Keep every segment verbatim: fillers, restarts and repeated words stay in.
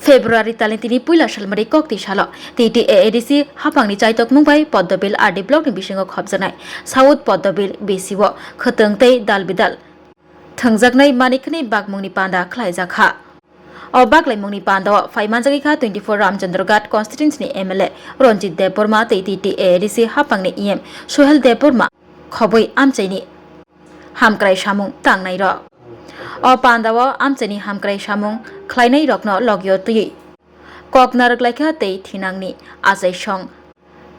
February talni tini puila salmari kok twi salo T T A A D C hapangni chaitokmung bai Poddobil R D block ni bisingo khopjaknai South Poddobil B C o khwtwng tei dal bidal thwngjaknai manikhni bakmungni panda khlaijak kha. O baklaimungni pandao phai manjagwi kha twenty-four Ramchandra Ghat constituency ni M L A Ranjit Debbarma tei T T A A D C hapangni E M Sohel Debbarma khobwi amchaini hamkrai samung tangnairok. O pandao amchaini hamkrai samung khlainairokno logio twiwi kok narwk laikha tei thinangni achaisong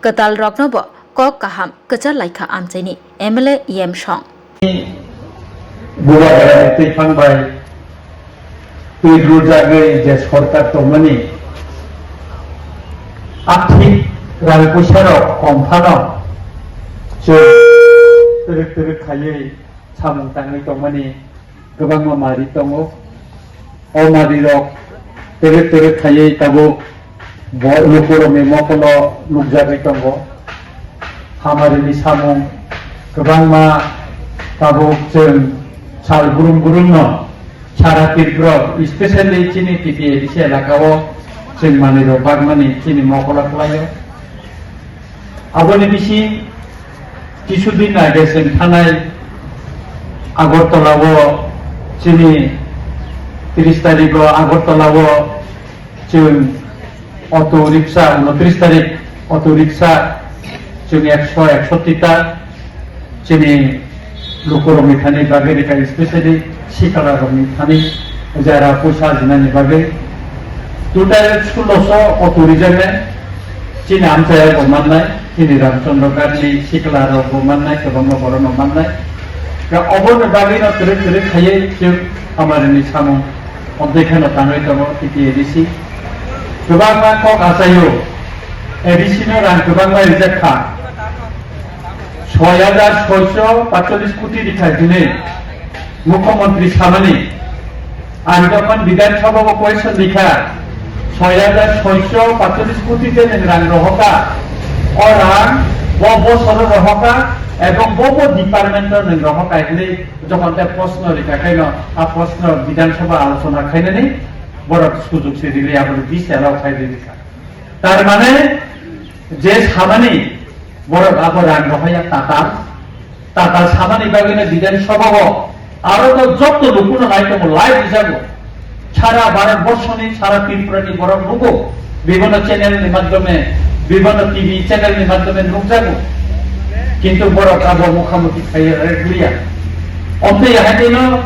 kwtalroknobo kok kaham kwchar laikha amchaini M L A E M song. Bubagrani twiphang bai twi rwjagwi je sorkar tongmani, athik rang puisarok kom phano chwng twrwk twrwk khaiwi samung tangwi tongmani kwbangma mari tongo. O marirok twrwk twrwk khaiwi tabuk bo lukurokni mokolo nukjagwi tongo. Hamarini samung kwbangma tabuk chwng sal burum burumno sara Tripura, especially chini T T A A D C elakao chwng manwirok bakmani chini mokolo kwlaio. Aboni bising kisudin age chwng thanai Agartala o chini tris tarikh o Agartala o chwng auto rickshaw, unotris tarikh auto rickshaw chwng ekso eksoti ta chini lukurokni thani bagwi rikha, especially sikla rokni thani jara puisa ajinani bagwi. Total sulloso auto rijak le chini amchaya rok mannai, chini Ramchandra Ghatni sikla rok bo mannai, kwbangma borok no mannai. Ka obo ni bagwi no twrwk twrwk khaiwi chwng hamarini samung obdekhe no tangwi tongo T T A A D C. Kwbangma kok achaio, A D C no rang kwbangma rijak kha. Soi hajar soiso patchollis koti rikha hinwi Mukhyamantri samani. Ang jokhon Bidhan Sabha o question rikha, soi hajar soiso patchollis koti je nwng rang rohoka, o rang bo bosoro rohoka ebong bo bo department o nwng rohoka hinwi jokhon te proshno rikha khaino a proshno Bidhan Sabha alochona khainani borok sujok se rili aboni bish allow khai rikha. Tar mane je samani borok abo rang rohaya tatal, tatal samani bagwino Bidhan Sabha o aro to jotto lukuno nai tongo live rijago. Sara Bharat borshoni, sara Tripura ni borok nugo, bibhinno channel ni madhyome, bibhinno T V channel ni madhyome nukjago. Kintu borok abo mukhamukhi khaiya rwliya. Omtwi haino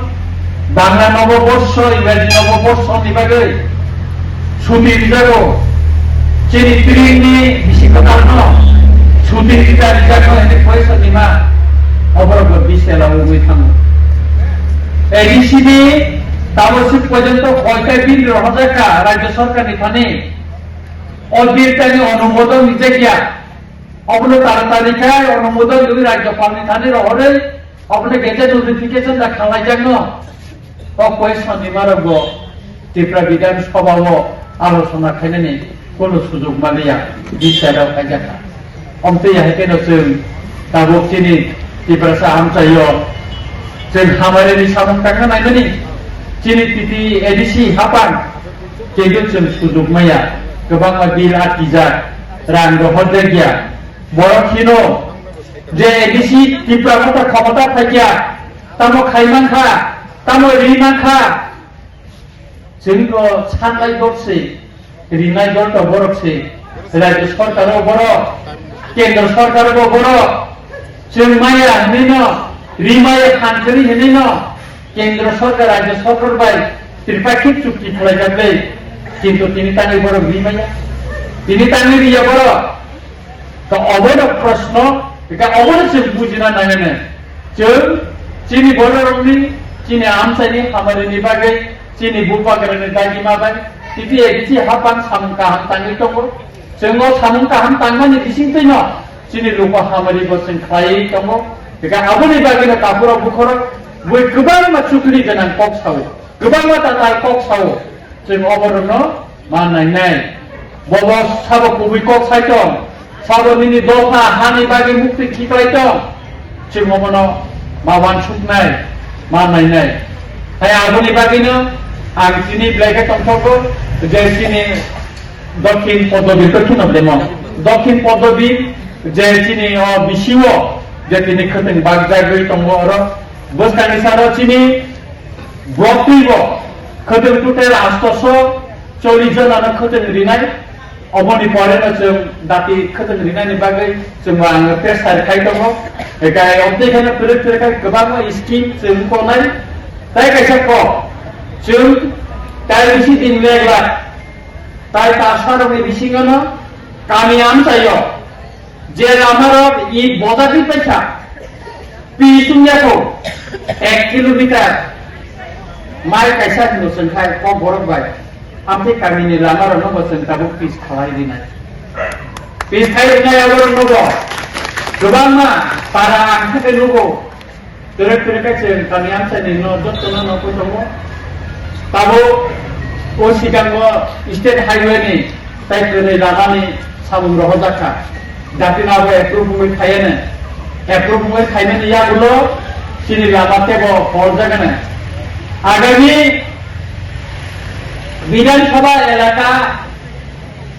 Bangla nobo borso, Ingreji nobo borso ni bagwi suti rijago. Chini tringni bisi kwtalno suti rija rijago hwnwi poisa nima oborokbo bisela wngwi thango. A D C ni tabuk swk porjonto koita bill rohorjakha Rajya Sorkarni thani. O bill tani onumodon rijakya. Obono taratari khe onumodon rwui Rajyapalni thani rohorwi obono gazette notification da khalaijakno. O question ni marok bo Tripura Bidhan Sabha o alochona khainani kono sujok manliya, bisai rok khaijak kha. Omtwi hai kheno chwng tabuk chini Tiprasa amchaio chwng hamarini samung tangna naimani chini T T A D C hapang kegel chwng sujok maya, kwbangma bill atijak, rang rohorjakya. Borok hino je A D C Tipra Motha khomota phaikya, tamo khaimankha, tamo rimankha. Chwngno sanai dol se, rinai dol to borok se, Rajya Sorkar o borok, Kendra Sorkar o borok. Chwng maya hinwi no, rimaya phan kwrwi hinwi no, Kendra Sorkar, Rajya Sorkar bai tripakhik chukti khlaijak le, kintu tini tangwi borok rimaya, tini tangwi riya borok. To obono proshno, eka obono chwng bujina nangani. Chwng chini bororokni, chini amchaini hamarini bagwi, chini bubagrani dagima bai, T T A D C hapang samung kaham tangwi tongo. Chwng o samung kaham tangmani bisingtwino chini luku hamari bo chwng khlaiwi tongo. Eka aboni bagwino takhurok bukhorok bui kwbangma chukli gwnang kok sao. Kwbangma tatal kok sao, chwng oborokno ma nainai. Bobo sabo kubui kok sai tong, sabo nini dopha hani bagwi mukti khiklai tong, chwng obono ma wansuknai, ma nainai. Hai aboni bagwino Ang chini belai khe tongthogo je chini Dokhin Podobi khe kheno belai mo. Dokhin Podobi je chini o bisingo je tini khwtwng bakjagwi tongo oro. Bwskangni salo chini bwtwibo khwtwng total astoso chollish jonano khwtwng rinai. Oboni pore no chwng dati khwtwng rinani bagwi chwngbo ang pressure khai tongo. Ekai obtwi kheno phwrwk phwrwk khai kwbangma scheme chwng tongnai. Tai kaisa kok chwng tai bisi din leg lak tai ta sarokni bisingono kami amchaio je lamarok i bojagwi paikha pi chumyakho ek kilometer mai kaisa hino chwng khai kok borok bai. Amtwi kamini lamarokno bo chwng tabuk pis khalai rinai. Pis khai rinai aborokno bo kwbangma para ang khe nugo. Twrwk twrwk khe chwng kami amchaini no jottono nukwi tongo. Tabuk o sikango state highway ni tai kwrwi lamani samung rohorjak kha. Jatino abo approve wngwi phaiya ne. Approve wngwi phainani yagulo chini lama tebo horjagani. Agami Bidhan Sabha elaka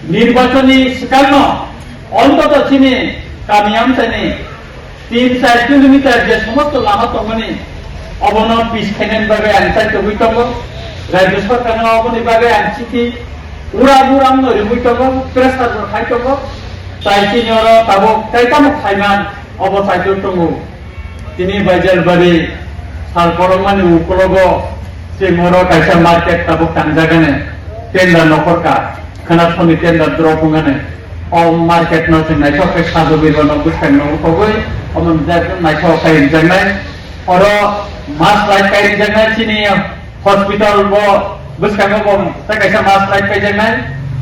nirbachonni swkangno ontoto chini kami amchaini tin char kilometer je somosto lama tongmani obono pis khainani bagwi ang chai tongwi tongo. Rajya Sarkarno oboni bagwi ang chiti uram uram no rimwi tongo, pressure bo khai tongo. Tai chini oro tabuk tai tamo khaiman obo chaitor tongo. Tini Baijalbari sal korokmani ukulogo chwng oro kaisa market tabuk tangjagani tender nokhorka, khwnathoni tender drop wngani. O market no chwng naithok khe sajagwi bono bwskang no ukogwi omo naithok khe rijak nai. Oro mass light kai rijak nai chini hospital bo bwskango bo tei kaisa mass light paijaknai.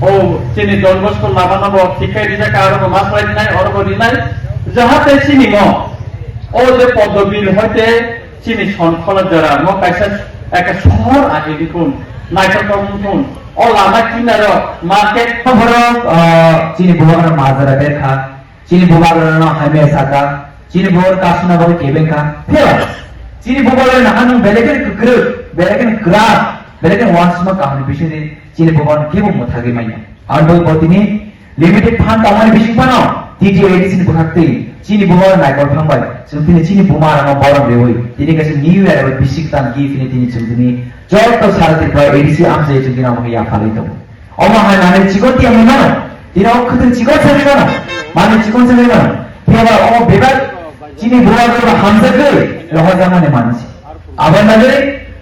O chini Don Bosco lama no bo thik khe rijak kha, aro bo mass light nai, oro bo rinai. Jahate chini mo o je Poddobil hoite chini Sonkhola jora mo kaisa eka sohor ahi dikhun, naithotok wngthun. O lama kinaro market borok, ah, chini bubagra majra berkha. Chini bubagrano hamya saka, chini bubagra kasuna bagwi kebeng kha. Phela, chini bubagra nahanung belai kheno kwkrwk, belai kheno kwrak, belai kheno uansukma kaham ni bisingtwi chini bubagrano kebo mwthagwi manya. Aro bo tini limited fund tongmani bising phano T T A D C ni bwkhaktwi chini bubagra naikol thangbai. Chwng tini chini bumarano borom riwi tini kaisa new year bai bising tang gift ni tini chwng tini joto sara Tripura A D C amchai chwng tini amo yapharwi tongo. Omo hai manwi chikon tiya mano. Tini o khwtwng chikon sagwi mano. Manwi chikon sagwi mano. Phiya ba omo bebak chini bubagra hamjagwi rohorjakmani manwi se. Aboni bagwi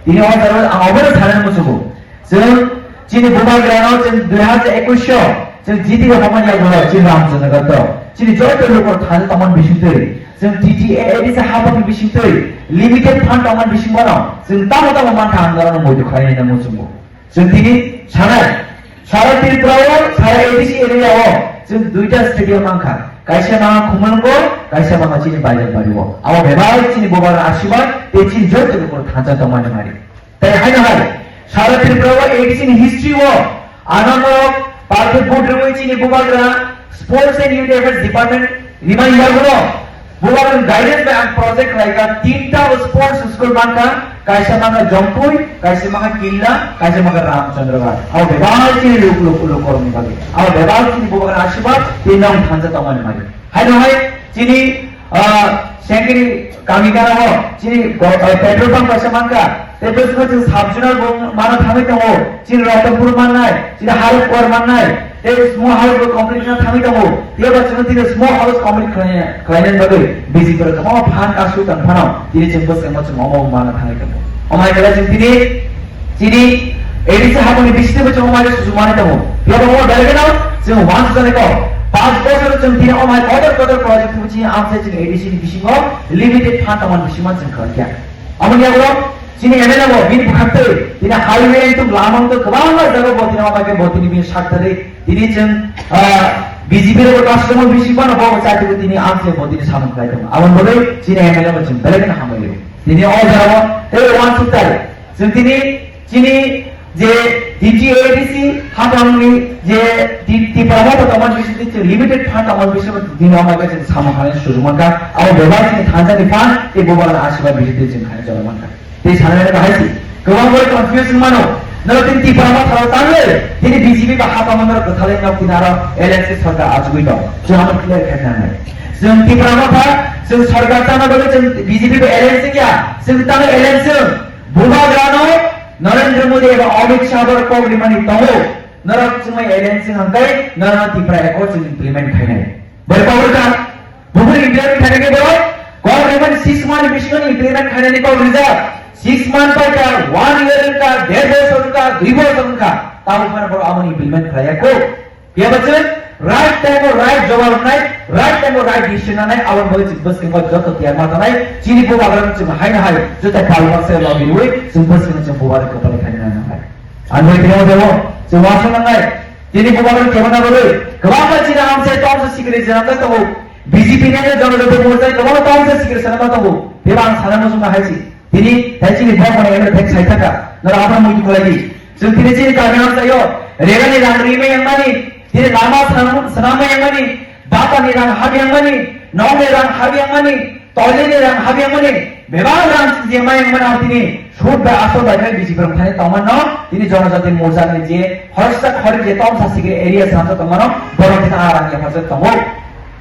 tini o jaga ang obono sanani muchungo. Chwng chini bubagrano chwng dui hajar ekwis o chwng jiti rw hamani yagulo chini Ramchandraghat o chini joto lukurok thani tongmani bisingtwi chwng T T A A D C habakni bisingtwi limited fund tongmani bisingbono chwng tamo tamo mankha ang norokno muitu khlainai muchungo. Chwng tini sanai, sara Tripura o, sara A D C area o, chwng duita stadium mankha. Kaisa manga Khumulwngo, kaisa manga chini Baijalbari o. Abo bebak chini bubagra asirwad, tei chini joto lukurok thansa tongmani mari. Tei haino hai, sara Tripura o A D C ni history o, ano norok, party vote rwui chini bubagra, Sports and Youth Affairs Department, rimani yagulo, bubagra guidance bai ang project khlaikha, tinta o sports school mankha, kaisa mankha Jompui, kaisa mankha Killa, kaisa mankha Ramchandraghat. Abo bebak chini luk, luk, luk korokni bagwi. Abo bebak chini bubagra asirwad, tei nong thansa tongmani bagwi. Haino hai, chini, ah, Sengkiri kami gana o, chini go-, ah, petrol pump kaisa mankha, tei bwskango chwng sub-zonal bo mano thangwi tongo, chini Ratanpur mannai, chini Harupkor mannai, tei small house bo complete wngna thangwi tongo. Phiya ba chwngno tini small house complete khlai-, khlainani bagwi B J P rok kwbangma fund aswk tong phano, tini chwng bwskango chwng omo mano thangwi tongo. Omo hai khe chwng tini, tini A D C haboni bisingtwibo chwng omo hai suchumani tongo. Phiya ba omo belai kheno chwng uansukjagwi tongo. Panch bochor chwng tini omo hai kotor kotor project bo chini amsai chwng A D C ni bisingo limited fund tongmani bisingma chwng khlaikha. Aboni yagulo chini M L A bo bini bwkhaktwi tini highway wngtong, lama wngtong kwbangma jaga bo tini omo khe bo tini bini sak tarwi tini chwng, ah, B J P rok bo kasukma bisi phano bo chai tini amsai bo tini samung khlai tongo. Aboni bagwi chini M L A bo chwng belai kheno hambai rwo. Tini o jaga o tei uansuk tai chwng tini chini je D T A D C haphangni je Ti-, Tipra Motha tongmani bisingtwi chwng limited fund tongmani bisingtwi tini omo khe chwng samung khlainani sujuk mankha. Abo bebak chini thansa ni fund tei bubagra asirwad bisingtwi chwng khainai cholo mankha. Tei sanani bahai si, kwbang borok confuse wng mano, Noro tini Tipra Motha rok tangwi tini B J P ba hapa mandar kwthalai nok tini aro alliance sorkar achugwi tong. Chwng amo clear khaina nai. Chwng Tipra Motha, chwng sorkar chana bagwi chwng B J P ba alliance ya. Chwng tang alliance chwng Bubagrano Narendra Modi eba Amit Shah bar kok rimani tongo. Norok chwngwi alliance hangkai, norok Tipra Accord chwng implement khainai. Bai kok rwkha, buphuru implement khainai khe borok kok rimani six month bisingo implement khainani kok rijak. Six month bai kha, one year wngkha, der bosor wngkha, dui bosor wngkha. Tabuk phano borok aboni implement khlaiya kho. Phiya ba chwng right time o right jawab rwnai, right time o right decision nanai, aboni bagwi chwng bwskango joto tiyar ma tanai, chini Bubagrano chwng haino hai joto pal baksa lobby rwi chwng bwskango chwng Bubagrani kwpal khaina nangnai. Ang bai tini o demo chwng uansuk nangnai, chini Bubagrani kebana bagwi kwbangma chini amchai tongsa sikiri jwnamjak tongo, B J P ni jono joto morchai kwbangma tongsa sikiri swnamjak tongo, phiya ba ang sana muchungma hai si. Tini tei chini bok mane emre thek sai thaka, noro abra muitu khlai di. Chwng tini chini kami amchaio, regani rang rimai yang mani, tini lama swnam, swnamai yang mani, batani rang hab yang mani, nokni rang hab yang mani, toileni rang hab yang mani, bebak rang chini je mai yang mani, tini sud bai asol bai khai bisi borok thani tongmano, tini jonojati morchani je horsa khori je tongsa sikiri area swnamjak tongmano, borok tini a rang yaphajak tongo.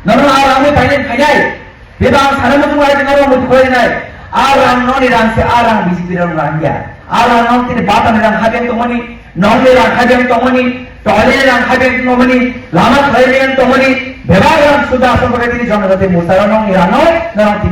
Nono a rang bai painai khainai. Bebak ang sana muchung lai tongma rok muitu khlai nai. A rang noni rang se a rang B J P rang rang ya. A rang nong tini batani rang habeng tongmani, nongni rang habeng tongmani, toileni rang habeng tongmani, lama khlai rang tongmani, bebak rang suda asam pakai tini jonojati morcha rang nongni rang no, nong tini